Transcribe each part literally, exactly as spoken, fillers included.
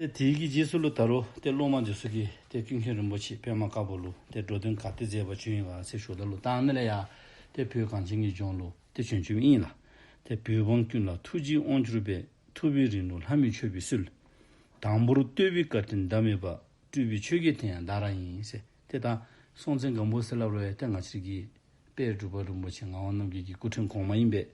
ཏེ་དེ་གི་རྗེས་སུ་ལུ་ད་རུང་ཏེ་སློབ་མ་འདི་ཚུ་གིས་ཏེ་ཀུན་མཁྱེན་རིན་པོ་ཆེ་པདྨ་དཀར་པོ་ལུ་ཏེ་འགྲོ་དོན་ག་ཏེ་མཛད་པར་བྱོན་ཡི་ག་ཟེར་ཞུཝ་ད་ལུ་ད་ཨ་ནི་ལས་ཡར་ཏེ་བོད་གངས་ཅན་གྱི་ལྗོངས་ལུ་ཏེ་བྱོན་བྱོནམ་ཨིན་ལགས། ཏེ་བོད་འབངས་ཀུན་ལ་ཐུགས་རྗེའི་དབང་གྱུར་པའི། ཐུབ་པའི་རིང་ལུགས་ལྷ་མིས་མཆོད་པའི་སྲོལ། དང་པོར་བསྟོད་པའི་བཀའ་དྲིན་ཟླ་མེད་པ། སྤྲུལ་པའི་ཆོས་རྒྱལ་དེ་ཡང་བདག་རང་ཡིན་ཟེར། ཏེ་ད་སྲོང་བཙན་སྒམ་པོ་ཟེར་སླབ་རུང་ཡང་ཏེ་ང་བཅས་ཀྱི་དཔལ་འབྲུག་པ་རིན་པོ་ཆེ་ངག་དབང་རྣམ་རྒྱལ་གྱི་སྐུ་ཕྲེང་གོང་མ་ཨིན་པས།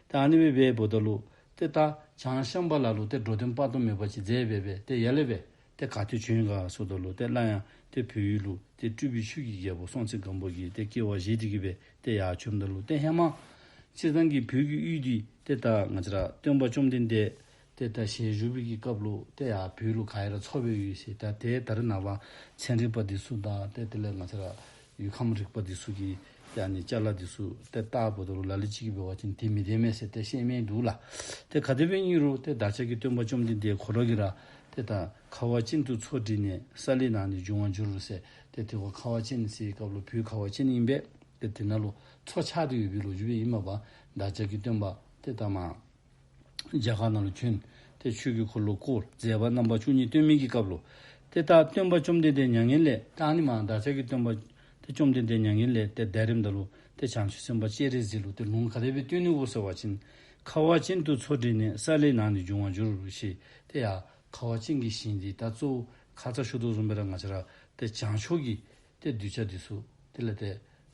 ད་ཨ་ནི་སྦེ་འབདཝ་ད་ལུ་ཏེ་ད་བྱང་ཤམྦྷ་ལ་ལུ་ཏེ་འགྲོ་དོན་དཔག་ཏུ་མེད་པ་ཅིག་མཛད་སྦེ་སྦེ་ཏེ་ཡར་ལས་སྦེ་ཏེ་ག་ཏེ་བྱོན་ཡི་ག་ཟེརཝ་ད་ལུ་ཏེ་སླར་ཡང་ཏེ་བོད་ཡུལ་ལུ་ཏེ་སྤྲུལ་པའི་ཆོས་ཀྱི་རྒྱལ་པོ་སྲོང་བཙན་སྒམ་པོ་གི་ཏེ་སྐྱེ་བ་བཞེས་ཏེ་གི་སྦེ་ཏེ་ཡར་བྱོནམ་ད་ལུ་ཏེ་ཧེ་མ་སྤྱིར་བཏང་གི་བོད་ཀྱི་ཡུལ་འདི་ཏེ་ད་ང་བཅས་ར་སྟོན་པ་བཅོམ་ལྡན་འདས་ཏེ་ད་ཞལ་བཞུགས་པའི་གི་སྐབས་ལུ་ཏེ་ཡར་བོད་ལུ་ག་ར་ཚོགས་པའི་ཡུལ་ཟེར། ད་ཏེ་ད་རེས་ནངས་པ་ཚན་རིག་པ་འདི་ཚུ་དང་ཏེ་དེ་ལས་ང་བཅས་ར་ཡུལ་ཁམས་རིག་པ་འདི་ཚུ་གིས་ཏེ་ཨ་ནི་ཅ་ལ་འདི་ཚུ་ཏེ་བལྟཝ་ད་ལུ་ལ་ལུ་ཅིག་གིས་འབད་བ་ཅིན་དེ་མི་བདེན་མས་ཟེར་ཏེ་བཤད་མི་འདུག་ལགས། ཏེ་ག་དེ་སྦེ་ཨིན་རུང་ཏེ་བདག་ཅག་གི་སྟོན་པ་བཅོམ་ལྡན་འདས་ཁོ་ར་གིས་ར་ཏེ་ད་ཁ་བ་ཅན་དུ་མཚོ་འདྲེས་ནས། ས་ལས་ནགས་ནི་འབྱུང་བར་འགྱུར་ཟེར། ཏེ་དེ་ཁོ་ཁ་བ་ཅན་ཟེར་བའི་སྐབས་ལུ་བོད་ཁ་བ་ཅན་ཨིན་པས། ཏེ་དེ་ནང་ལུ་མཚོ་ཆགས་ཏེ་ཡོད་པའི་ལོ་རྒྱུས་སྦེ་ཨིན་མས་པ། བདག་ཅག་གི་སྟོན་པ་ཏེ་ད་མར་རྒྱ་གར་ནང་ལུ་བྱོན། ཏེ་ཆོས་ཀྱི་འཁོར་ལོ་བསྐོར། མཛད་པ་རྣམ་པ་བཅུ་གཉིས་སྟོན་མི་གི་སྐབས་ལུ་ཏེ་ད་སྟོན་པ་བཅོམ་ལྡན་འདས་མྱ་ངན་ལས་ད་ཨ་ནི་མར་བདག་ཅག་གི་སྟོན་པ་ཏེ་བཅོམ་ལྡན་འདས་མྱ་ངན་ལས་ཏེ་འདས་རནམ་ད་ལུ་ཏེ་བྱང་ཆུབ་སེམས་དཔའ་སྤྱན་རས་གཟིགས་ལུ་ཏེ་ལུང་ག་དེ་སྦེ་བསྟན་ནུག་གོ་ཟེར་བ་ཅིན། ཁ་བ་ཅན་དུ་མཚོ་འདྲེས་ནས། ས་ལས་ནགས་ནི་འབྱུང་བར་འགྱུར་ཞེས། ཏེ་ཡར་ཁ་བ་ཅན་གྱི་ཞིང་འདི་ད་གཙོ་བོ་ཁ་ཙ་ཞུ་དོ་བཟུམ་སྦེ་ར་ང་བཅས་ར་ཏེ་བྱང་ཕྱོགས་ཀྱི་ཏེ་གདུལ་བྱ་འདི་ཚུ་དེ་ལས་ཏེ་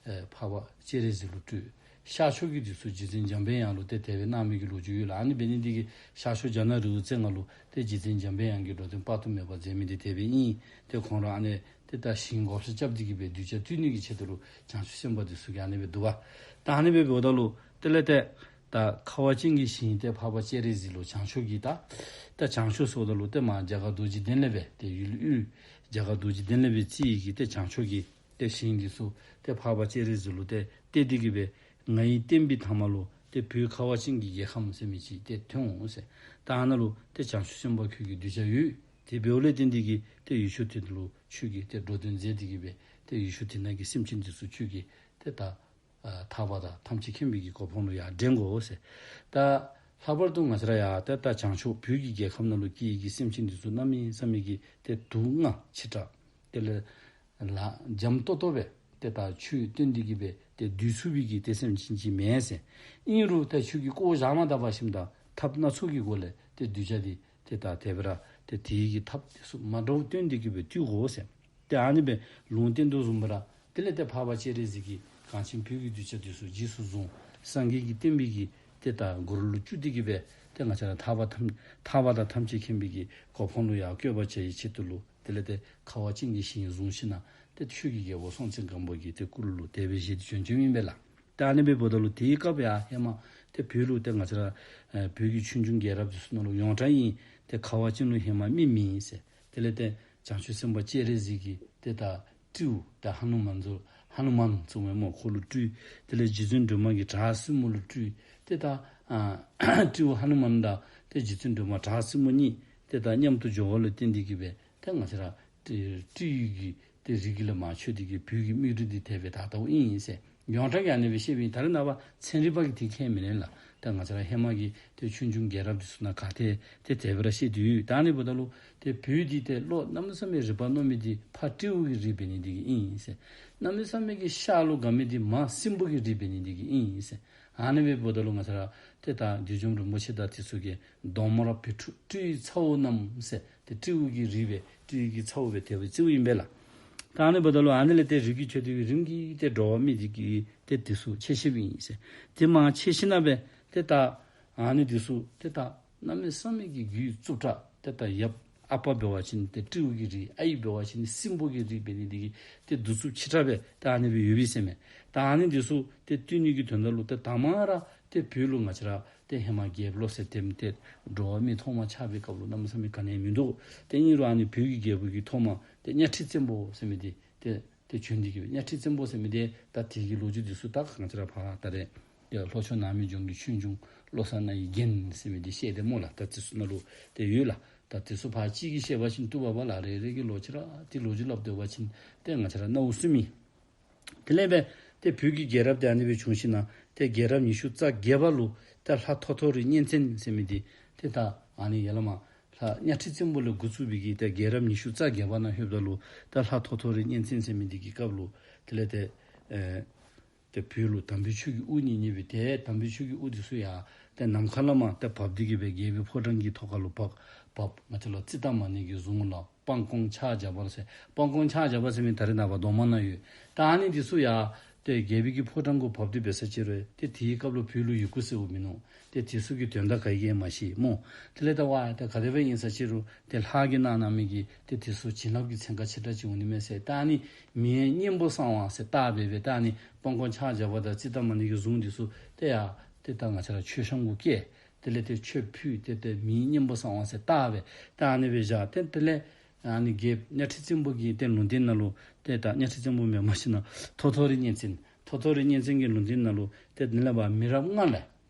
ཨེ་འཕགས་པ་སྤྱན་རས་གཟིགས་ལུ་སྤྲུལ། ཤར་ཕྱོགས་ཀྱི་འདི་ཚུ་རྗེ་བཙུན་འཇམ་དཔལ་དབྱངས་ལུ་ཏེ་དེ་སྦེ་གནང་མི་གི་ལོ་རྒྱུས་ཡོད་ལགས། ཨ་ནི་འབད་ནི་འདི་གིས་ཤར་ཕྱོགས་རྒྱ་ནག་རི་བོ་རྩེ་ལྔ་ལུ་ཏེ་རྗེ་བཙུན་འཇམ་དཔལ་དབྱངས་ཀྱིས་འགྲོ་དོན་དཔག་ཏུ་མེད་པ་མཛད་མི་འདི་དེ་སྦེ་ཨིན། ཏེ་ཁོང་ར་ཨ་ནི་ཏེ་ད་ཞིང་བགོ་བཤའ་རྐྱབ་སྟེ་གི་སྦེ་གདུལ་བྱ་བཏུལ་ནི་གི་ཆེད་དུ་ལུ་བྱང་ཆུབ་སེམས་དཔའ་འདི་ཚུ་གིས་ཨ་ནི་སྦེ་འདུག་པ། ད་ཨ་ནི་སྦེ་འབདཝ་ད་ལུ་དེ་ལས་ཏེ་ད་ཁ་བ་ཅན་གྱི་ཞིང་ཏེ་འཕགས་པ་སྤྱན་རས་གཟིགས་ལུ་བྱང་ཕྱོགས་ཀྱི་ད་ད་བྱང་ཕྱོགས་ཟེརཝ་ད་ལུ་ཏེ་མར་རྒྱ་གར་རྡོ་རྗེ་གདན་ལས་སྦེ་ཏེ་ཡུལ་དབུས་རྒྱ་གར་རྡོ་རྗེ་གདན་ལས་སྦེ་རྩིས་ཡི་གི་ཏེ་བྱང་ཕྱོགས་ཀྱི་ཏེ་ཞིང་འདི་ཚུ་ཏེ་འཕགས་པ་སྤྱན་རས་གཟིགས་ལུ་ཏེ་གཏད་དེ་གི་སྦེ་ང་ཡི་བསྟན་པའི་ཐ་མ་ལུ་ཏེ་བོད་ཁ་བ་ཅན་གྱི་རྒྱལ་ཁམས་ཟེར་མི་ཅིག་ཏེ་ཐོན་འོང་ཟེར། ད་ཨ་ནཱ་ལུ་ཏེ་བྱང་ཆུབ་སེམས་དཔའ་ཁྱོད་ཀྱི་གདུལ་བྱ་ཡོད། དེ་འབདཝ་ལས་བརྟེན་ཏེ་གི་ཏེ་ཡུལ་ཕྱོགས་དེ་ལུ་ཁྱོད་ཀྱིས་ཏེ་འགྲོ་དོན་མཛད་དེ་གི་སྦེ་ཏེ་ཡུལ་ཕྱོགས་དེ་ནང་གི་སེམས་ཅན་འདི་ཚུ་ཁྱོད་ཀྱིས་ཏེ་ད་ཨ་ཐར་པ་དང་ཐམས་ཅད་མཁྱེན་པའི་གི་གོ་འཕང་ལུ་ཡར་འདྲེན་དགོ་ཟེར། ད་ལྷག་པར་དུ་ང་བཅས་ར་ཡང་ཏེ་ད་བྱང་ཕྱོགས་བོད་ཀྱི་རྒྱལ་ཁམས་ནང་ལུ་སྐྱེས་ཡི་གི་སེམས་ཅན་འདི་ཚུ་གནམ་མེད་ས་མེད་ཀྱི་ཏེ་དུག་ལྔ་ཆེ་དྲགས་དེ་ལས་ལ་འཇམ་ཏོག་ཏོ་སྦེ་ཏེ་ད་ཆོས་སྟོན་ཏེ་གི་སྦེ་ཏེ་སྡོད་ཚུགས་པའི་གི་ཏེ་སེམས་ཅན་ཅིག་མེན་ཟེར། ཨིན་རུང་ད་ཁྱོད་ཀྱིས་བཀོ་བཞག་མ་ད་པར་ཞིནམ་ད་ཐབས་སྣ་ཚོགས་ཀྱི་སྒོ་ལས་ཏེ་གདུལ་བྱ་འདི་ཏེ་ད་དེ་སྦེ་ར་ཏེ་དེ་གི་ཐབས་དེ་ཚུ་མ་འདྲཝ་སྟོན་ཏེ་གི་སྦེ་བཏུལ་དགོ་ཟེར། ཏེ་ཨ་ནི་སྦེ་ལུང་བསྟན་དོ་བཟུམ་སྦེ་ར་དེ་ལས་ཏེ་འཕགས་པ་སྤྱན་རས་གཟིགས་ཀྱིས་གངས་ཅན་བོད་ཀྱི་གདུལ་བྱ་འདི་ཚུ་རྗེས་སུ་བཟུང་སངས་རྒྱས་ཀྱི་བསྟན་པའི་གི་ཏེ་ད་སྒོ་རུ་ལུ་བཅུག་སྟེ་གི་སྦེ་ཏེ་ང་བཅས་ར་ཐར་པ་ཐམས་ཐར་པ་དང་ཐམས་ཅད་མཁྱེན་པའི་གི་གོ་འཕང་ལུ་ཡར་བཀོད་པར་བྱ་བའི་ཆེད་དུ་ལུ་དེ་ལས་ཏེ་ཁ་བ་ཅན་གྱི་ཞིང་བཟུང་ཞིནམ་ཏེ་ཆོས་ཀྱི་རྒྱལ་པོ་སྲོང་བཙན་སྒམ་པོ་གི་ཏེ་སྐུ་རུ་ལུ་དེ་སྦེ་བཞེས་ཏེ་བྱོན་བྱོནམ་ཨིན་པས་ལགས། ཏེ་ཨ་ནི་སྦེ་འབདཝ་ད་ལུ་དེའི་སྐབས་ཡང་ཧེ་མ་ཏེ་བོད་ལུ་ཏེ་ང་བཅས་ར་ཨེ་བོད་ཀྱི་ཆོས་འབྱུང་རྒྱལ་རབས་འདི་ཚུ་ནང་ལུ་ཡོངས་གྲགས་ཨིན། ཏེ་ཁ་བ་ཅན་ལུ་ཧེ་མ་མི་མེད་ཟེར། དེ་ལས་ཏེ་བྱང་ཆུབ་སེམས་དཔའ་སྤྱན་རས་གཟིགས་ཀྱིས་ཏེ་ད་སྤྲེའུ་ད་ཧ་ནུ་མན་ཚུ་ཧ་ནུ་མན་ཚུ་མེན་སྨོ་ཁོ་ལུ་སྤྲུལ། དེ་ལས་རྗེ་བཙུན་སྒྲོལ་མ་གིས་བྲག་སྲིན་མོ་ལུ་སྤྲུལ། ཏེ་ད་ཨ་སྤྲེའུ་ཧ་ནུ་མན་དང་ཏེ་རྗེ་བཙུན་སྒྲོལ་མ་བྲག་སྲིན་མོ་གཉིས་ཏེ་ད་མཉམ་དུ་འགྱོ་བ་ལུ་བརྟེན་ཏེ་གི་སྦེ་ཏེ་ང་བཅས་ར་ཏེ་སྤྲེའུ་གི་ཏེ་རིགས་ཀྱི་ལས་མར་ཆད་དེ་གི་བོད་ཀྱི་མི་རིགས་འདི་དེ་སྦེ་དར་དརཝ་ཨིན་ཟེར། ཡོངས་གྲགས་ཀྱིས་ཨ་ནི་སྦེ་བཤདཔ་ཨིན། ད་རེས་ནངས་པ་ཚན་རིག་པ་གིས་དེ་ཁས་མི་ལེན་ལགས། ད་ང་བཅས་ར་ཧེ་མ་གི་ཏེ་ཆོས་འབྱུང་རྒྱལ་རབས་འདི་ཚུ་ནང་ག་ཏེ་ཏེ་དེ་སྦེ་ར་བཤད་དེ་ཡོད། ད་ཨ་ནི་འབདཝ་ད་ལུ་ཏེ་བོད་འདི་ཏེ་བློ་གནམ་མེད་ས་མེད་རིག་པ་རྣོ་མི་འདི་ཕ་སྤྲེའུ་གི་རིགས་འབད་ནི་འདི་གིས་ཨིན་ཟེར། གནམ་མེད་ས་མེད་ཀྱི་ཤ་ལུ་དགའ་མི་འདི་མ་སྲིན་པོ་གི་རིགས་འབད་ནི་འདི་གིས་ཨིན་ཟེར། ཨ་ནི་སྦེ་འབདཝ་ད་ལུ་ང་བཅས་ར་ཏེ་ད་བདུད་འཇོམས་རིན་པོ་ཆེ་དང་དེ་ཚུ་གིས་གདོང་དམར་བི་ཕྲུག་སྤྲེའུའི་ཚ་བོ་རྣམས་ཟེར་ཏེ་སྤྲེའུ་གི་རིགས་སྦེ་སྤྲེའུ་གི་ཚ་བོ་སྦེ་དེ་སྦེ་བརྩིཝ་ཨིན་པས་ལགས། ད་ཨ་ནི་འབདཝ་ད་ལུ་ཨ་ནི་ལས་ཏེ་རིགས་ཀྱི་ཆོས་དེ་གིས་རིམ་གྱིས་ཏེ་འགྲོ་བ་མི་འདི་གི་ཏེ་དེ་ཚུ་ཆད་ཆདཔ་ཨིན་ཟེར། དེ་མར་ཆད་ཞིནམ་སྦེ་ཏེ་ད་ཨ་ནི་དེ་ཚུ་ཏེ་ད་གནམ་མེད་ས་མེད་ཀྱི་རྒྱུད་རྩུབ་དྲགས་ཏེ་ད་ཡབ་ཨ་པ་འབད་བ་ཅིན་ཏེ་སྤྲེའུ་གི་རིགས་ཨའི་འབད་བ་ཅིན་སྲིན་པོ་གི་རིགས་འབད་ནི་འདི་གིས་ཏེ་གདུག་རྩུབ་ཆེ་དྲགས་སྦེ་ཏེ་ཨ་ནི་སྦེ་ཡོད་པས་ཟེར་མས། ད་ཨ་ནི་དེ་ཚུ་ཏེ་བཏུལ་ནི་གི་དོན་དག་ལུ་ཏེ་དང་པ་ར་ཏེ་བོད་ལུ་ང་བཅས་ར་ཏེ་ཧེ་མ་རྒྱལཔོ་ཟེར་ཏེ་ཏེ་འགྲོ་བ་མི་ཐོག་མ་ཆགས་པའི་སྐབས་ལུ་གནམ་མེད་ས་མེད་ག་ནི་ཡང་མིན་འདུག། ཏེ་ཨིན་རུང་ཨ་ནི་བོད་ཀྱི་རྒྱལ་པོ་གི་ཐོག་མ་ཏེ་གཉའ་ཁྲི་བཙན་པོ་ཟེར་མི་འདི་ཏེ་ཏེ་བྱོན་ཏེ་གི་སྦེ་གཉའ་ཁྲི་བཙན་པོ་ཟེར་མི་འདི་ད་དེ་གི་ལོ་རྒྱུས་འདི་ཚུ་ད་ང་བཅས་ར་ཕར་ད་རེས་ཏེ་ལྷོ་ཕྱོགས་ནགས་མོའི་ལྗོངས་ཀྱི་ཆོས་འབྱུང་བློ་གསར་རྣ་བའི་རྒྱན་ཟེར་མི་འདི་བཤད་དེ་སྨོ་ལགས། ད་དེ་ཚུ་ནང་ལུ་ཏེ་ཡོད་ལགས། ད་དེ་ཚུ་ཕར་གཅིག་གིས་བཤད་པ་ཅིན་བཏུབ་པས་ལགས། རེ་རེ་གིས་ལོག་ཅི་ར་ཏེ་ལོ་རྒྱུས་སླབ་སྡོད་པ་ཅིན་ཏེ་ང་བཅས་ར་རྣ་བ་ཟུམ་མི། དེ་ལས་སྦེ་ཏེ་བོད་ཀྱི་རྒྱལ་རབས་འདི་ཨ་ནི་སྦེ་བྱུང་ཞིནམ་ཏེ་རྒྱལ་རབས་ཉི་ཤུ་རྩ་བརྒྱད་པ་ལུ་ཏེ་ལྷ་ཐོ་ཐོ་རི་གཉན་བཙན་ཟེར་མི་འདི་ཏེ་ད་ཨ་ནི་ཡར་ལས་མར་ ད་གཉའ་ཁྲི་བཙན་པོ་ལས་འགོ་བཙུགས་པའི་གི་ཏེ་རྒྱལ་རབས་ཉི་ཤུ་རྩ་བརྒྱད་པ་ནང་ལྷོདཔ་ད་ལུ་ད་ལྷ་ཐོ་ཐོ་རི་གཉན་བཙན་ཟེར་མི་འདི་གི་སྐབས་ལུ་དེ་ལས་ཏེ་ཨེ་ཏེ་བོད་ལུ་དམ་པའི་ཆོས་ཀྱི་དབུ་བརྙེས་བརྙེས་པའི་ཏེ་དམ་པའི་ཆོས་ཀྱི་དབུ་འདི་ཚུ་ཡང་ཏེ་ནམ་མཁའ་ལས་མར་ཏེ་བབས་ཏེ་གི་སྦེ་རྒྱལ་པོའི་ཕོ་བྲང་གི་ཐོག་ཁ་ལུ་བབས་བབས། ང་བཅས་ལུ་ཙིནྟ་མ་ཎི་གི་གཟུངས་ལ་སྤང་སྐོང་ཕྱག་བརྒྱ་པ་ཟེར། སྤང་སྐོང་ཕྱག་བརྒྱ་པ་ཟེར་མི་ད་རེས་ནངས་པ་རྡོག་མ་ནང་ཡོད། ད་ཨ་ནི་འདི་ཚུ་ཡང་ཏེ་རྒྱལ་པོའི་གི་ཕོ་བྲང་གུ་བབས་ཏེ་འབད་ས་ཅིག་རུང་ཏེ་དེའི་སྐབས་ལུ་བོད་ལུ་ཡི་གུ་ཟེརཝ་མིན་ནུག། ཏེ་དེ་ཚུ་གི་དོན་དག་ག་གིས་ཡང་མ་ཤེས་སྨོ། དེ་ལས་ད་ཝ་ཏེ་ག་དེ་སྦེ་ཨིན་ས་ཅིག་རུང་ཏེ་ལྷ་གིས་གནང་གནང་མི་གི་ཏེ་དེ་ཚུ་བྱིན་རླབས་ཀྱི་ཚན་ཁ་ཆེ་དྲགས་ཅིག་འོང་ནི་མས་ཟེར། ད་ཨ་ནི་མི་ཡི་གཉེན་པོ་གསང་བ་ཟེར་བཏགས་སྦེ་སྦེ་ད་ཨ་ནི་སྤང་སྐོང་ཕྱག་བརྒྱ་པ་དང་ཙིནྟ་མ་ཎི་གི་གཟུངས་འདི་ཚུ་ཏེ་ཡང་ཏེ་ད་ང་བཅས་ར་མཆོད་བཤམ་གུ་བཀལ། དེ་ལས་ཏེ་མཆོད་ཕུལ་ཏེ་ཏེ་མི་ཡི་གཉེན་པོ་གསང་བ་ཟེར་བཏགས་སྦེ་ད་ཨ་ནི་སྦེ་བཞག། ཏེ་དེ་ལས་ཨ་ནི་རྒྱལཔོ་གཉའ་ཁྲི་བཙན་པོ་གི་ཏེ་ལུང་བསྟན་ནང་ལུ་ཏེ་ད་གཉའ་ཁྲི་བཙན་པོ་མེན་མ་གཞི་ནཱ་ཐོ་ཐོ་རི་གཉན་བཙན་ཐོ་ཐོ་རི་གཉན་བཙན་གྱི་ལུང་བསྟན་ནང་ལུ་ཏེ་དེ་ལས་ཕར་མི་རབས་ལྔ་ལས་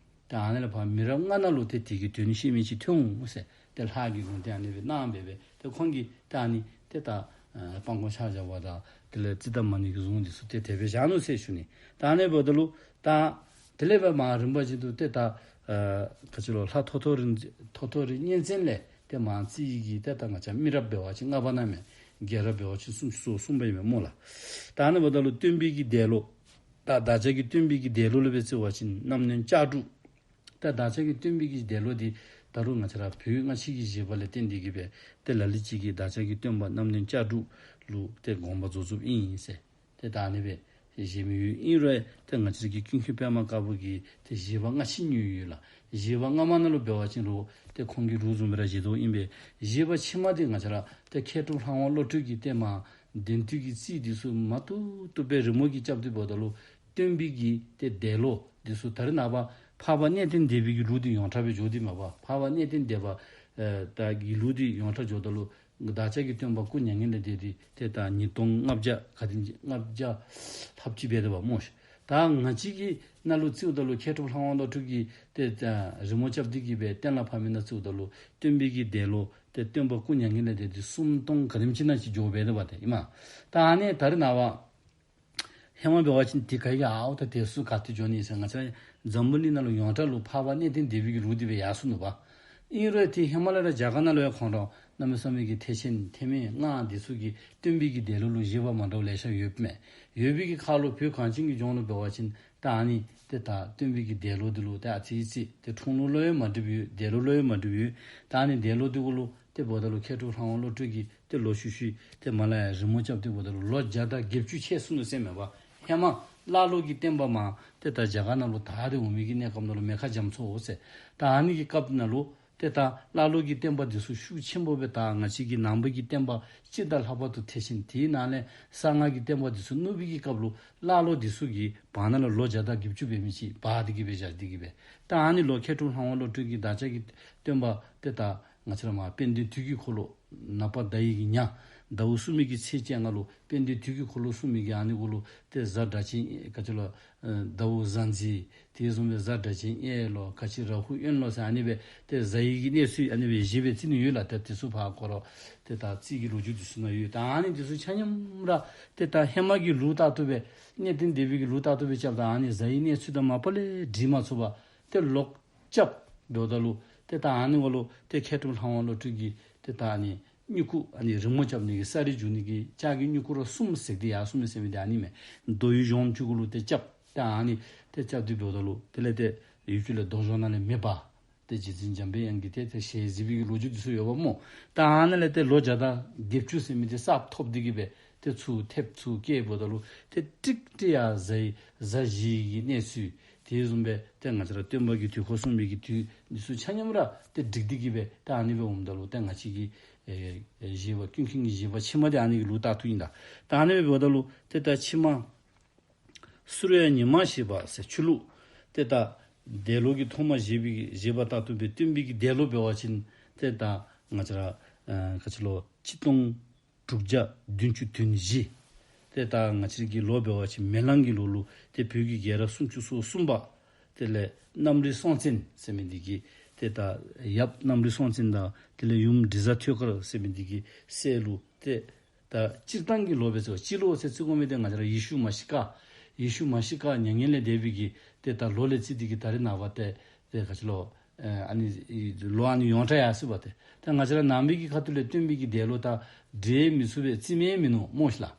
ཏེ་ཨ་ནི་ལས་ཕར་མི་རབས་ལྔ་ནང་ལུ་ཏེ་དེ་གི་དོན་ཤེས་མི་ཅིག་ཐོན་འོང་ཟེར། ཏེ་ལྷ་གིས་ལུང་བསྟན་ཨ་ནི་སྦེ་གནང་སྦེ་སྦེ་ཏེ་ཁོང་གིས་ཏེ་ཨ་ནི་ཏེ་ད་ཨ་སྤང་སྐོང་ཕྱག་བརྒྱ་པ་དང་དེ་ལས་ཙིནྟ་མ་ཎི་གི་གཟུངས་འདི་ཚུ་ཏེ་དེ་སྦེ་བཞག་ནུག་ཟེར་ཞུ་ནི། ད་ཨ་ནི་འབདཝ་ད་ལུ་ད་དེ་ལས་སྦེ་མར་རིམ་པ་བཞིན་དུ་ཏེ་ད་ཨ་ག་ཅི་ལོ་ལྷ་ཐོ་ཐོ་རི་ཐོ་ཐོ་རི་གཉན་བཙན་ལས་ཏེ་མར་རྩིས་ཀྱི་ཏེ་ད་ང་བཅས་མི་རབས་འབད་བ་ཅིན་ལྔ་པ་ནང་མས། རྒྱལ་རབས་འབད་བ་ཅིན་སུམ་ཅུ་སོ་གསུམ་པ་ཨིན་མས་སྨོ་ལགས། ད་ཨ་ནི་འབདཝ་ད་ལུ་སྟོན་པའི་གི་འདས་ལོ་ད་བདག་ཅག་གི་སྟོན་པའི་གི་འདས་ལོ་ལུ་སྦེ་བརྩི་བ་ཅིན་རྣམ་གནོན་ལྕགས་འབྲུག། ད་བདག་ཅག་གི་སྟོན་པའི་གི་འདས་ལོ་འདི་ད་རུང་ང་བཅས་ར་བོད་སྔ་ཕྱི་གི་བཞེད་པ་ལས་བརྟེན་ཏེ་གི་སྦེ་ཏེ་ལ་ལུ་ཅིག་གིས་བདག་ཅག་གི་སྟོན་པ་རྣམ་གནོན་ལྕགས་འབྲུག་ལུ་ཏེ་དགོངས་པ་རྫོགས་རྫོགསཔ་ཨིན་ཟེར་ཏེ་ད་ཨ་ནི་སྦེ་བཞེད་མི་ཡོད། ཨིན་རུང་ཏེ་ང་བཅས་ཀྱི་ཀུན་མཁྱེན་པདྨ་དཀར་པོ་གི་ཏེ་བཞེད་པ་སྔ་ཕྱི་གཉིས་ཡོད་ལགས། བཞེད་པ་སྔ་མ་ནང་ལུ་འབད་བ་ཅིན་རུང་ཏེ་ཁོང་གི་ལུགས་བཟུམ་སྦེ་ར་བཞེད་དོ་ཨིན་པས། བཞེད་པ་ཕྱི་མ་འདི་ང་བཅས་ར་ཏེ་མཁས་གྲུབ་ལྷ་དབང་བློ་གྲོས་ཀྱིས་ཏེ་མར་དོན་བསྡུས་ཀྱི་རྩིས་འདི་ཚུ་མ་བཏུབ་བཏུབ་སྦེ་རི་མོ་གིས་རྐྱབ་སྟེ་འབདཝ་ད་ལུ་སྟོན་པའི་གི་ཏེ་འདས་ལོ་འདི་ཚུ་ད་རེས་ནངས་པ་འཕགས་པ་གནས་བརྟན་སྡེ་པའི་གི་ལུགས་འདི་ཡོངས་གྲགས་སྦེ་འགྱོ་སྟེ་མས་པ། འཕགས་པ་གནས་བརྟན་སྡེ་པ་ཨེ་ད་གི་ལུགས་འདི་ཡོངས་གྲགས་འགྱོཝ་ད་ལུ་བདག་ཅག་གི་སྟོན་པ་སྐུ་མྱ་ངན་ལས་འདས་ཏེ་ཏེ་ད་ཉིས་སྟོང་ལྔ་བརྒྱ་ག་དེམ་ཅིག་ལྔ་བརྒྱ་ལྷགཔ་ཅིག་འབད་དེ་པ་སྨོ་ཤིག། ད་ང་བཅས་ཀྱི་ནང་ལུ་བརྩིཝ་ད་ལུ་མཁས་གྲུབ་ལྷ་དབང་བློ་གྲོས་ཀྱིས་ཏེ་ད་རི་མོ་རྐྱབ་སྟེ་གི་སྦེ་གཏན་ལ་ཕབ་མི་ནང་བརྩིཝ་ད་ལུ་སྟོན་པའི་གི་འདས་ལོ་ཏེ་སྟོན་པ་སྐུ་མྱ་ངན་ལས་འདས་ཏེ་སུམ་སྟོང་ག་དེམ་ཅིག་ནང་ཅིག་འགྱོ་སྦེ་དེ་པ་ཏེ་ཨིན་མས། ད་ཨ་ནི་ད་རེས་ནངས་པ་ཧེ་མ་འབད་བ་ཅིན་དེ་ག་གིས་ཨའོ་ད་དེ་ཚུ་ག་ཏེ་འགྱོ་ནི་ཟེར་ང་བཅས་འཛམ་བུ་གླིང་ནང་ལུ་ཡོངས་གྲགས་ལུ་འཕགས་པ་གནས་བརྟན་སྡེ་པའི་གི་ལུགས་འདི་སྦེ་ཡར་སོ་ནུག་པ། ཨིན་རུང་དེ་ཧེ་མ་ལས་ར་རྒྱ་གར་ནང་ལུ་ཡང་ཁོང་ར་གནམ་མེད་ས་མེད་ཀྱི་ཐེག་ཆེན་ཐེག་དམན་སྔགས་འདི་ཚུ་གི་སྟོན་པའི་གི་འདས་ལོ་ལུ་བཞེད་པ་མ་འདྲཝ་ལེ་ཤ་ཡོདཔ་མས། ཡོད་པའི་གི་ཁར་ལུ་བོད་གངས་ཅན་གྱི་ལྗོངས་ལུ་འབད་བ་ཅིན་ད་ཨ་ནི་ཏེ་ད་སྟོན་པའི་གི་འདས་ལོ་འདི་ལུ་ཏེ་ཨ་ཙི་ཙི་ཏེ་འཁྲུངས་ལོ་ལུ་ཡང་མ་འགྲིགཔ་ཡོད། འདས་ལོ་ལུ་ཡང་མ་འགྲིགཔ་ཡོད། ད་ཨ་ནི་འདས་ལོ་འདི་གུ་ལུ་ཏེ་འབདཝ་ད་ལུ་མཁས་གྲུབ་ལྷ་དབང་བློ་གྲོས་ཀྱིས་ཏེ་ལོག་ཤུལ་ཤུལ་ཏེ་མར་ལས་ཡར་རི་མོ་རྐྱབ་སྟེ་འབདཝ་ད་ལུ་ལོ་བརྒྱ་དང་བརྒྱད་ཅུ་ཆད་སོ་ནུག་ཟེར་མས་པ། ཧེ་མ་ཀླ་ཀློ་གི་བསྟན་པ་མར་ཏེ་ད་རྒྱ་གར་ནང་ལུ་དར་ཏེ་འོང་མི་གི་གནས་སྐབས་ནང་ལུ་མེ་མཁའ་རྒྱ་མཚོ་འོང་ཟེར། ད་ཨ་ནི་གི་སྐབས་ནང་ལུ་ཏེ་ད་ཀླ་ཀློ་གི་བསྟན་པ་འདི་ཚུ་ཤུགས་ཆེན་པོ་སྦེ་དར། ང་བཅས་ཀྱི་ནང་པ་གི་བསྟན་པ་སྤྱི་དང་ལྷག་པར་དུ་ཐེག་ཆེན་དེའི་ནང་ལས་གསང་སྔགས་ཀྱི་བསྟན་པ་འདི་ཚུ་ནུབ་པའི་གི་སྐབས་ལུ་ཀླ་ཀློ་འདི་ཚུ་གི་བར་ན་ལུ་ལོ་བརྒྱ་དང་བརྒྱད་ཅུ་འབད་མི་ཅིག་སྦ་སྟེ་གི་སྦེ་བཞག་སྟེ་གི་སྦེ། ད་ཨ་ནི་ལུ་མཁས་གྲུབ་ལྷ་དབང་བློ་གྲོས་ཀྱིས་བདག་ཅག་གི་སྟོན་པ་ཏེ་ད་ང་བཅས་ར་མར་དཔལ་ལྡན་དུས་ཀྱི་འཁོར་ལོ་ནག་པ་ཟླ་བའི་གི་ཉ་ཟླཝ་གསུམ་པའི་གི་ཚེས་བཅོ་ལྔ་ལུ་དཔལ་ལྡན་དུས་ཀྱི་འཁོར་ལོ་གསུངས་མི་གི་ཨ་ནི་གུ་ལུ་ཏེ་གཟའ་སྒྲ་གཅན་ག་ཅི་ལོ་ཨེ་ཟླཝ་གཟའ་འཛིན། དེ་བཟུམ་སྦེ་གཟའ་སྒྲ་གཅན་གཡས་ལོ་ག་ཅི་རཱ་ཧུ་གཡོན་ལོ་ཟེར་ཨ་ནི་སྦེ་ཏེ་གཟའ་ཡི་གི་གནས་ཚུལ་ཨ་ནི་སྦེ་བཞི་སྦེ་བརྩི་ནི་ཡོད་ལགས། ཏེ་དེ་ཚུ་ཕར་ཁོ་ར་ཏེ་ད་རྩིས་ཀྱི་ལོ་རྒྱུས་དེ་ཚུ་ནང་ཡོད། ད་ཨ་ནི་དེ་ཚུ་ཆ་མཉམ་ར་ཏེ་ད་ཧེ་མ་གི་ལུགས་ལྟར་དུ་སྦེ་གནས་བརྟན་སྡེ་པའི་གི་ལུགས་ལྟར་དུ་སྦེ་རྐྱབ་ད་ཨ་ནི་གཟའ་ཡི་གནས་ཚུལ་དང་མ་པ་ལས་འགྲིག་མ་ཚུགས་པར་ཏེ་ལོག་རྐྱབ་འབདཝ་ད་ལུ་ཏེ་ད་ཨ་ནི་འབདཝ་ལུ་ཏེ་མཁས་གྲུབ་ལྷ་དབང་བློ་གྲོས་ཀྱིས་ཏེ་ད་ཨ་ནི་སྨྱུ་གུ་ཨ་ནི་རི་མོ་རྐྱབ་ནི་གི་ས་རིས་འཇུག་ནི་གི་ལྕགས་ཀྱི་སྨྱུ་གུ་ར་གསུམ་ཟེར་ཏེ་ཡར་གསུངས་མི་ཟེར་མི་འདི་ཨ་ནི་མས། རྡོ་ཡི་གཞོང་བཅུ་གུ་ལུ་ཏེ་རྐྱབ། ཏེ་ཨ་ནི་ཏེ་རྐྱབ་སྟེ་འབདཝ་ད་ལུ་དེ་ལས་ཏེ་ཡུལ་གྱི་ལས་རྡོ་གཞོང་ནང་ལས་མེ་འབར། ཏེ་རྗེ་བཙུན་འཇམ་དཔལ་དབྱངས་ཀྱིས་ཏེ་ཏེ་ཞལ་གཟིགས་པའི་གི་ལོ་རྒྱུས་འདི་ཚུ་ཡོདཔ་སྨོ། ད་ཨ་ནཱ་ལས་ཏེ་ལོ་བརྒྱ་དང་བརྒྱད་ཅུ་ཟེར་མི་འདི་གསར་ཐོབ་སྟེ་གི་སྦེ་ཏེ་ཚུར་ཐེབས་ཚུར་བཀལཝ་ད་ལུ་ཏེ་ཀྲིག་ཀྲི་ཡར་གཟའ་ཡི་གཟའ་བཞིའི་གི་གནས་ཚུལ་དེ་བཟུམ་སྦེ་ཏེ་ང་བཅས་ར་སྟོན་པ་གི་དུས་འཁོར་གསུངས་པའི་གི་དུས་འདི་ཚུ་ཆ་མཉམ་ར་ཏེ་འགྲིག་སྟེ་གི་སྦེ་ཏེ་ཨ་ནི་སྦེ་འོངམ་ད་ལུ་ཏེ་ང་བཅས་ཀྱི་ཨེ་ཨེ་བཞེད་པ་ཀུན་མཁྱེན་གྱི་བཞེད་པ་ཕྱི་མ་འདི་ཨ་ནི་གི་ལུགས་ལྟར་དུ་ཨིན་ད། ད་ཨ་ནི་སྦེ་འབདཝ་ད་ལུ་ཏེ་ད་ཕྱི་མ་སུརྱ་ཉི་མ་ཞེས་པ་ཟེར་ཆུ་ལུག། ཏེ་ད་འདས་ལོ་གི་ཐོག་མ་བཞེད་པའི་གི་བཞེད་པ་ལྟར་དུ་སྦེ་སྟོན་པའི་གི་འདས་ལོ་འབད་བ་ཅིན་ཏེ་ད་ང་བཅས་ར་ཨ་ག་ཅི་ལོ་ཆིག་སྟོང་དྲུག་བརྒྱ་བདུན་ཅུ་དོན་བཞི། ཏེ་ད་ང་བཅས་ཀྱི་ལོ་འབད་བ་ཅིན་མེ་གླང་གི་ལོ་ལུ་ཏེ་བོད་ཀྱི་རྒྱལ་རབས་སུམ་ཅུ་སོ་གསུམ་པ། དེ་ལས་གནམ་རི་སྲོང་བཙན་ཟེར་མི་འདི་གི་ཏེ་ད་ཡབ་གནམ་རི་སྲོང་བཙན་དང་དེ་ལས་ཡུམ་འབྲི་བཟའ་ཐོད་དཀར་ཟེར་མི་འདི་གི་སྲས་ལུ་ཏེ་ད་སྤྱིར་བཏང་གི་ལོ་སྦེ་བརྩི་བ་སྤྱི་ལོ་ཟེར་བརྩི་དགོ་མི་འདི་ང་བཅས་ར་ཡེ་ཤུ་མ་ཤི་ཀ་ཡེ་ཤུ་མ་ཤི་ཀ་མྱ་ངན་ལས་འདས་པའི་གི་ཏེ་ད་ལོ་ལས་བརྩིས་ཏེ་གི་ད་རེས་ནངས་པ་ཏེ་ཏེ་ག་ཅི་ལོ་ ཨ་ནི་ལོ་ཨ་ནི་ཡོངས་གྲགས་ཡར་སོ་ཡི་པ་ཏེ། ད་ང་བཅས་ར་ནང་པའི་གི་ཁ་ཐུག་ལས་སྟོན་པའི་གི་འདས་ལོ་ད་འདྲེས་མི་ཚུགས་པས་རྩིས་མེད་མིན་ནུག་སྨོ་ཤི་ལགས།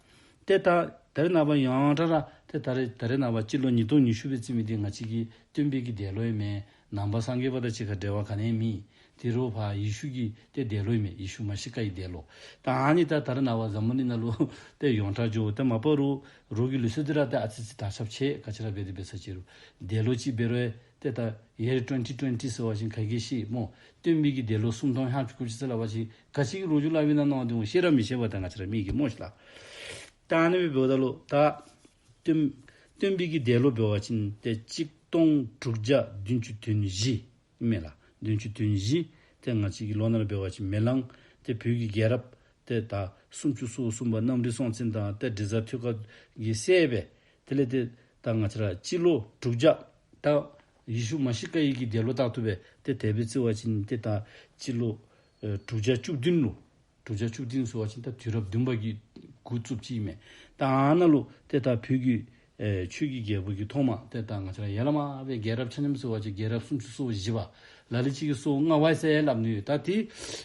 ཏེ་ད་ད་རེས་ནངས་པ་ཡོངས་གྲགས་ར་ཏེ་ད་རེས་ད་རེས་ནངས་པ་སྤྱི་ལོ་ཉིས་སྟོང་ཉི་ཤུ་སྦེ་རྩིས་མི་འདི་ང་བཅས་ཀྱི་སྟོན་པའི་གི་འདས་ལོ་ཨིན་མས། ནང་པ་སངས་རྒྱས་པ་དང་གཅིག་ཁར་འབྲེལ་བ་ག་ནི་ཡང་མེད། དེ་རུང་ཕར་ཡེ་ཤུ་གི་ཏེ་འདས་ལོ་ཨིན་མས། ཡེ་ཤུ་མ་ཤི་ཀ་ཡི་འདས་ལོ། ད་ཨ་ནི་ད་ད་རེས་ནངས་པ་འཛམ་བུ་གླིང་ནང་ལུ་ཏེ་ཡོངས་གྲགས་འགྱོ། ཏེ་མ་པ་རོགས་རོགས་ཀྱི་ལུགས་སྲོལ་འདི་ར་ཏེ་ཨ་ཙི་ཙི་དར་ཁྱབ་ཆེ། ག་ཅི་ར་འབད་དེ་འབད་ས་ཅི་རུང་འདས་ལོ་ཅིག་འབད་རུང་ཏེ་ད་year twenty twenty ཟེར་བ་ཅིན་ག་གིས་ཤེས་སྨོ། སྟོན་པའི་གི་འདས་ལོ་སུམ་སྟོང་ལྔ་བཅུ་ང་གཅིག་ཟེར་སླབ་པ་ཅིན་ག་ཅི་གི་ལོ་རྒྱུས་སླབ་ཨིན་ན་མནོ་སྟེ་འོང་ཤེས་ར་མི་ཤེས་པ་ད་ང་བཅས་ར་མི་གིས་སྨོ་ཤི་ལགས། ད་ཨ་ནི་སྦེ་འབདཝ་ད་ལུ་ད་སྟོན་སྟོན་པའི་གི་འདས་ལོ་འབད་བ་ཅིན་ཏེ་གཅིག་སྟོང་དྲུག་བརྒྱ་བདུན་ཅུ་དོན་བཞི་ཨིན་མས་ལགས། བདུན་ཅུ་དོན་བཞི། ཏེ་ང་བཅས་ཀྱི་ལོ་ནང་ལུ་འབད་བ་ཅིན་མེ་གླང་ཏེ་བོད་ཀྱི་རྒྱལ་རབས་ཏེ་ད་སུམ་ཅུ་སོ་གསུམ་པ་གནམ་རི་སྲོང་བཙན་དང་ཏེ་འབྲི་བཟའ་ཐོད་དཀར་གྱི་སྲས་སྦེ། དེ་ལས་ཏེ་ད་ང་བཅས་ར་སྤྱི་ལོ་དྲུག་བརྒྱ་ད་ཡེ་ཤུ་མ་ཤི་ཀ་ཡི་གི་འདས་ལོ་ལྟར་དུ་སྦེ་ཏེ་དེ་སྦེ་བརྩི་བ་ཅིན་ཏེ་ད་སྤྱི་ལོ་ཨེ་དྲུག་བརྒྱ་བཅུ་བདུན་ལུ། དྲུག་བརྒྱ་བཅུ་བདུན་ཟེར་བ་ཅིན་ད་དུས་རབས་བདུན་པ་གི་འགོ་བཙུགསཔ་ཅིག་ཨིན་མས། ད་ཨ་ནཱ་ལུ་ཏེ་ད་བོད་ཀྱི་ཨེ་ཆོས་ཀྱི་རྒྱལ་པོ་གི་ཐོག་མ་ཏེ་ད་ང་བཅས་ར་ཡར་ལས་མར་སྦེ་རྒྱལ་རབས་ཆ་མཉམ་ཟེར་བ་ཅིན་རྒྱལ་རབས་སུམ་ཅུ་སོ་བཞི་པ། ལ་ལུ་ཅིག་གིས་སོ་ལྔ་པ་ཟེར་སླབ་ནི་ཡོད། ད་དེ་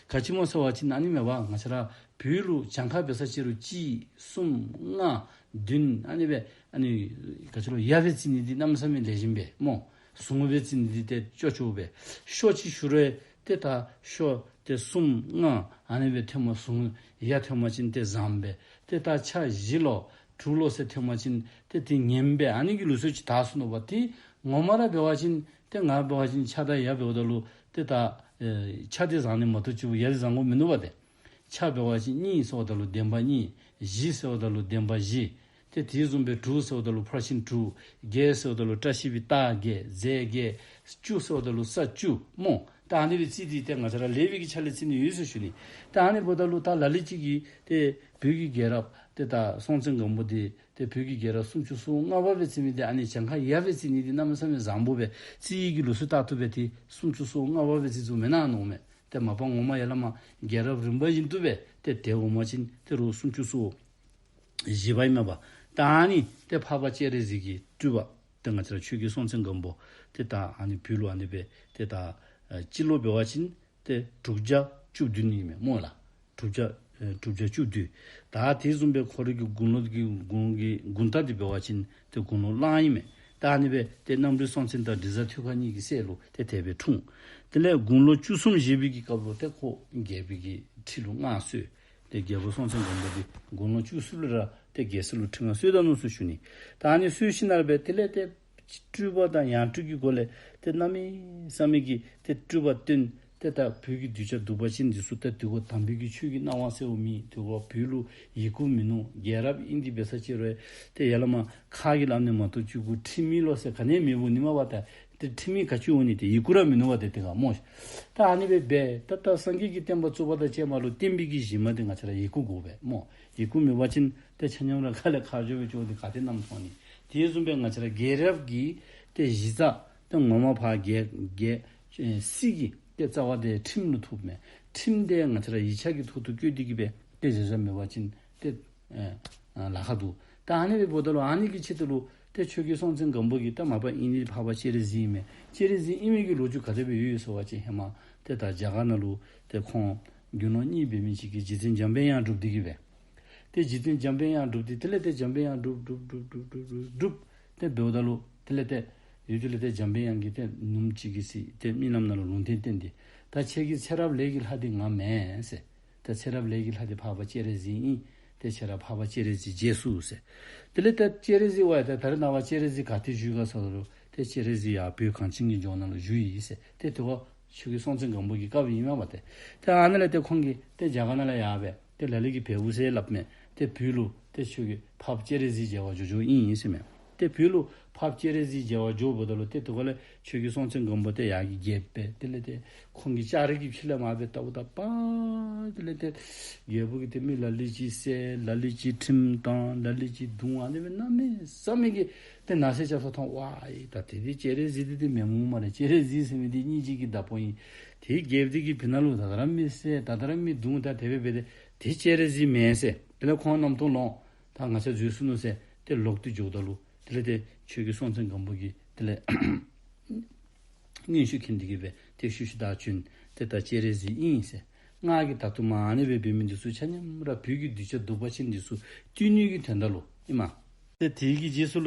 ག་ཅི་སྨོ་ཟེར་བ་ཅིན་ཨ་ནི་མེན་པ་ང་བཅས་ར་བོད་ལུ་གྱངས་ཁ་འབད་ས་ཅི་རུང་གཅིག་གསུམ་ལྔ་བདུན་ཨ་ནི་སྦེ་ཨ་ནི་ག་ཅི་ལོ་ཡ་སྦེ་རྩི་ནི་འདི་གནམ་མེད་ས་མེད་ལེགས་ཤོམ་སྦེ་སྨོ། ཟུང་སྦེ་རྩི་ནི་འདི་ཏེ་ཅོག་ཅོག་སྦེ། ཤོ་ཅིག་ཞུ་རུང་ཏེ་ད་ཤོ་ཏེ་གསུམ་ལྔ་ཨ་ནི་སྦེ་ཐོནམ་ཟུང་ཡ་ཐོན་པ་ཅིན་ཏེ་བཟངམ་སྦེ། ཏེ་ད་ཆ་བཞི་ལོ་དྲུག་ལོ་ཟེར་ཐོན་པ་ཅིན་ཏེ་དེ་ངནམ་སྦེ་ཨ་ནི་གི་ལུགས་སྲོལ་ཅིག་དར་སོ་ནུག་པ། ཏེ་ངོ་མ་ར་འབད་བ་ཅིན་ཏེ་ང་འབད་བ་ཅིན་ཆ་དང་ཡ་འབདཝ་ད་ལུ་ཏེ་ད་ཨེ་ཆ་འདི་བཟང་ནི་མ་གཏོགས་ཅིག་ཡ་འདི་བཟང་དགོ་མིན་འདུག་པ་ཏེ། ཆ་འབད་བ་ཅིན་གཉིས་ཟེརཝ་ད་ལུ་བདེན་པ་གཉིས། བཞི་ཟེརཝ་ད་ལུ་བདེན་པ་བཞི། ཏེ་དེ་བཟུམ་སྦེ་དྲུག་ཟེརཝ་ད་ལུ་ཕར་ཕྱིན་དྲུག། བརྒྱད་ཟེརཝ་ད་ལུ་བཀྲ་ཤིས་པའི་རྟགས་བརྒྱད་རྫས་བརྒྱད། བཅུ་ཟེརཝ་ད་ལུ་ས་བཅུ་སྨོ། ད་ཨ་ནི་སྦེ་རྩིས་ཏེ་ཏེ་ང་བཅས་ར་ལེགས་པའི་གི་ཆ་ལས་རྩི་ནི་ཡོད་ཟེར་ཞུ་ནི། ད་ཨ་ནི་འབདཝ་ད་ལུ་ད་ལ་ལུ་ཅིག་གིས་ཏེ་བོད་ཀྱི་རྒྱལ་རབས་ཏེ་ད་སྲོང་བཙན་སྒམ་པོ་འདི་ཏེ་བོད་ཀྱི་རྒྱལ་རབས་སུམ་ཅུ་སོ་ལྔ་པ་སྦེ་རྩི་མི་འདི་ཨ་ནི་གྱངས་ཁ་ཡ་སྦེ་རྩི་ནི་འདི་གནམ་མེད་ས་མེད་བཟང་པོ་སྦེ་རྩིས་ཡིག་གི་ལུགས་སྲོལ་ལྟར་དུ་སྦེ་ཏེ་སུམ་ཅུ་སོ་ལྔ་པ་སྦེ་རྩིས་བཙུགས་མེན་ན་མནོཝ་མས། ཏེ་མ་པ་ངོ་མ་ཡར་ལས་མར་རྒྱལ་རབས་རིམ་པ་བཞིན་དུ་སྦེ་ཏེ་དེ་འོང་པ་ཅིན་ཏེ་རུང་སུམ་ཅུ་སོ་བཞི་པ་ཨིན་མས་པ། ད་ཨ་ནི་ཏེ་འཕགས་པ་སྤྱན་རས་གཟིགས་ཀྱི་སྤྲུལ་པ་ཏེ་ང་བཅས་ར་ཆོས་རྒྱལ་སྲོང་བཙན་སྒམ་པོ་ཏེ་ད་ཨ་ནི་བོད་ལུ་ཨ་ནི་སྦེ་ཏེ་ད་ཨེ་སྤྱི་ལོ་འབད་བ་ཅིན་ཏེ་དྲུག་བརྒྱ་བཅུ་བདུན་ཨིན་མས་སྨོ་ལགས། དྲུག་བརྒྱ་ཨེ་དྲུག་བརྒྱ་བཅུ་བདུན། ད་དེ་བཟུམ་སྦེ་ཁོ་རའི་གི་དགུང་ལོ་གི་དགུང་གི་དགུང་རྟགས་འདི་འབད་བ་ཅིན་ཏེ་དགུང་ལོ་གླང་ཨིན་མས། ད་ཨ་ནི་སྦེ་ཏེ་གནམ་རི་སྲོང་བཙན་དང་འབྲི་བཟའ་ཐོད་དཀར་གཉིས་ཀྱི་སྲས་ལུ་ཏེ་དེ་སྦེ་འཁྲུངས། དེ་ལས་དགུང་ལོ་བཅུ་གསུམ་བཞེས་པའི་གི་སྐབས་ལུ་ཏེ་ཁོ་རྒྱལ་པོའི་གི་ཁྲི་ལུ་མངའ་གསོལ། ཏེ་རྒྱལ་པོ་སྲོང་བཙན་སྒམ་པོ་འདི་དགུང་ལོ་བཅུ་གསུམ་ལུ་ར་ཏེ་རྒྱལ་སྲིད་ལུ་ཁྲི་མངའ་གསོལ་ད་ནུག་ཟེར་ཞུ་ནི། ད་ཨ་ནི་གསོལ་ཞིནམ་ལས་སྦེ་དེ་ལས་ཏེ་སྤྲུལ་པ་དང་ཡང་སྤྲུལ་གྱི་སྒོ་ལས་ཏེ་གནམ་མེད་ས་མེད་ཀྱི་ཏེ་སྤྲུལ་པ་སྟོན། ཏེ་ད་བོད་ཀྱི་གདུལ་བྱ་གདུག་པ་ཅན་འདི་ཚུ་ཏེ་དུས་འཁོར་དམ་པའི་གི་ཆོས་ཀྱི་སྣང་བ་གསལཝ་མེད། དུས་འཁོར་བོད་ལུ་ཡི་གུ་མིན་ནུག། རྒྱལ་རབས་ཨིན་ཏེ་འབད་ས་ཅིག་རུང་ཏེ་ཡར་ལས་མར་ཁ་གིས་སླབ་ནི་མ་གཏོགས་ཅིག་གུ་ཁྲིམས་ཡིག་ལོ་ཟེར་ག་ནི་མེདཔ་འོང་ནི་མས་པ། ཏེ་ཏེ་ཁྲིམས་ཡིག་ག་ཅི་འོང་ནི་ཏེ་ཡི་གུ་ར་མིན་ནུག་པ་ཏེ་དེ་སྒང་སྨོ། ད་ཨ་ནི་སྦེ་འབད་ད་ད་སངས་རྒྱས་ཀྱི་བསྟན་པ་བཙུགས་པ་དང་བཅས་མ་ལུ་བསྟན་པའི་གི་གཞི་མ་འདི་ང་བཅས་ར་ཡི་གུ་དགོ་པས་སྨོ། ཡི་གུ་མེད་པ་ཅིན་ཏེ་ཆ་མཉམ་ར་ཁ་ལས་ཁ་བྱོ་སྦེ་བྱོ་སྟེ་ག་ཏེ་བསྣམས་ཐོན་ནི། དེ་བཟུམ་སྦེ་ང་བཅས་ར་རྒྱལ་རབས་ཀྱི་ཏེ་གཞི་རྩ་ཏེ་ངོ་མ་ཕར་རྒྱལ་རྒྱལ་ཨེ་སྲིད་ཀྱི་ཏེ་རྩ་བ་འདི་ཁྲིམས་ལུ་ཐུགཔ་མས། ཁྲིམས་འདི་ང་བཅས་ར་ཡིག་ཆ་གི་ཐོག་ཏུ་བཀོད་དེ་གིས་སྦེ་ཏེ་བཞག་བཞགཔ་མེད་པ་ཅིན་ཏེ་ཨེ་ཨ་ལཱ་ཁག་འདུག། ད་ཨ་ནི་སྦེ་འབདཝ་ད་ལུ་ཨ་ནི་གི་ཆེད་དུ་ལུ་ཏེ་ཆོས་རྒྱལ་སྲོང་བཙན་སྒམ་པོ་གི་ད་མ་པ་ཨིན་ནི་འཕགས་པ་སྤྱན་རས་གཟིགས་ཨིན་མས། སྤྱན་རས་གཟིགས་ཨིན་མི་གི་ལོ་རྒྱུས་ག་དེ་སྦེ་ཡོད་ཡོད་ཟེར་བ་ཅིན་ཧེ་མ་ཏེ་ད་རྒྱ་གར་ནང་ལུ་ཏེ་ཁོང་རྒྱུ་ནོར་གཉིས་འབད་མི་ཅིག་གིས་རྗེ་བཙུན་འཇམ་དཔལ་དབྱངས་སྒྲུབ་སྟེ་གིས་སྦེ། ཏེ་རྗེ་བཙུན་འཇམ་དཔལ་དབྱངས་སྒྲུབ་སྟེ་དེ་ལས་ཏེ་འཇམ་དཔལ་དབྱངས་སྒྲུབ་སྒྲུབ་སྒྲུབ་སྒྲུབ་སྒྲུབ་སྒྲུབ་སྒྲུབ་ཏེ་འབདཝ་ད་ལུ་དེ་ལས་ཏེ་ཡུལ་དེ་ལས་ཏེ་འཇམ་དཔལ་དབྱངས་ཀྱིས་ཏེ་ནུབ་མོ་ཅིག་གི་ཚེ་ཏེ་རྨི་ལམ་ནང་ལུ་ལུང་བསྟན་བསྟན་ཏེ། ད་ཁྱེད་ཀྱི་ཚེ་རབས་ལས་ཀྱི་ལྷ་འདི་ང་མེན་ཟེར། ད་ཚེ་རབས་ལས་ཀྱི་ལྷ་འདི་འཕགས་པ་སྤྱན་རས་གཟིགས་ཨིན། ཏེ་ཁྱེད་ར་འཕགས་པ་སྤྱན་རས་གཟིགས་མཇལ་ཚུགས་ཟེར། དེ་ལས་ད་སྤྱན་རས་གཟིགས་འབདཝ་ད་ད་རེས་ནངས་པ་སྤྱན་རས་གཟིགས་ག་ཏེ་བཞུགས་ག་ཟེརཝ་ད་ལུ་ཏེ་སྤྱན་རས་གཟིགས་ཡར་བོད་གངས་ཅན་གྱི་ལྗོངས་ནང་ལུ་བཞུགས་ཡི་ཟེར། ཏེ་དེ་བ་ཆོས་རྒྱལ་སྲོང་བཙན་སྒམ་པོ་གི་སྐབས་ཨིན་མས་པ་ཏེ། ཏེ་ཨ་ནཱ་ལས་ཏེ་ཁོང་གིས་ཏེ་རྒྱ་གར་ནང་ལས་ཡར་སྦེ་ཏེ་ལ་ལུ་གིས་བལ་པོ་ཟེར་སླབ་མས། ཏེ་བོད་ལུ་ཏེ་ཆོས་རྒྱལ་འཕགས་པ་སྤྱན་རས་གཟིགས་མཇལ་བར་འགྱོ་འགྱོཝ་ཨིན་ཟེར་མས། ཏེ་བོད་ལུ་འཕགས་པ་སྤྱན་རས་གཟིགས་མཇལ་བར་འགྱོཝ་ད་ལུ་ཏེ་དེ་ཁར་ལས་ཆོས་རྒྱལ་སྲོང་བཙན་སྒམ་པོ་ཏེ་ཡར་གྱི་རྒྱལཔོ་སྦེ་དེ་ལས་ཏེ་ཁོང་གི་ལྕགས་རི་གི་ཕྱི་ལས་མར་སྦེ་བལྟཝ་ད་པ་དེ་ལས་ཏེ་རྒྱལ་པོ་གིས་ཏེ་མི་ལ་ལུ་ཅིག་བསད་ལ་ལུ་ཅིག་ཁྲིམས་བཏང་ལ་ལུ་ཅིག་བརྡུང་ཨ་ནི་སྦེ་གནམ་མེད་ས་མེད་ཀྱི་ཏེ་མནར་གསོ་རྐྱབ་ས་མཐོང་། ཝའི་ད་དེ་འདི་སྤྱན་རས་གཟིགས་འདི་ཏེ་མེན་མོ་སྨ་རེ། སྤྱན་རས་གཟིགས་ཟེར་མི་འདི་སྙིང་རྗེ་གི་བདག་པོ་ཨིན། ཏེ་རྒྱལཔོ་འདི་གིས་བོད་ནང་ལུ་ད་ལྟོ་ར་མི་བསད་ད་ལྟོ་ར་མི་བརྡུང་ད་དེ་སྦེ་འབད་དེ་ཏེ་སྤྱན་རས་གཟིགས་མེན་ཟེར། དེ་ལས་ཁོང་རྣམ་རྟོག་ལངས། ད་ང་བཅས་འཛོལ་སོ་ནུག་ཟེར་ཏེ་ལོག་སྟེ་འགྱོཝ་ད་ལུ་དེ་ལས་ཏེ་ཆོས་རྒྱལ་སྲོང་བཙན་སྒམ་པོ་གིས་དེ་ལས་མངོན་ཤེས་མཁྱེན་ཏེ་གིས་སྦེ་ ཏེ་ཤུལ་ཤུལ་བདའ་བྱོན། ཏེ་ད་སྤྱན་རས་གཟིགས་ཨིན་ཟེར། ང་གིས་ད་དུང་མ་ཨ་ནི་སྦེ་འབད་མི་འདི་ཚུ་ཆ་མཉམ་ར་བོད་ཀྱི་གདུལ་བྱ་གདུག་པ་ཅན་འདི་ཚུ་བཏུལ་ནི་གི་དོན་དག་ལུ་ཨིན་མས། ཏེ་དེ་གི་རྗེས་སུ་ལུ་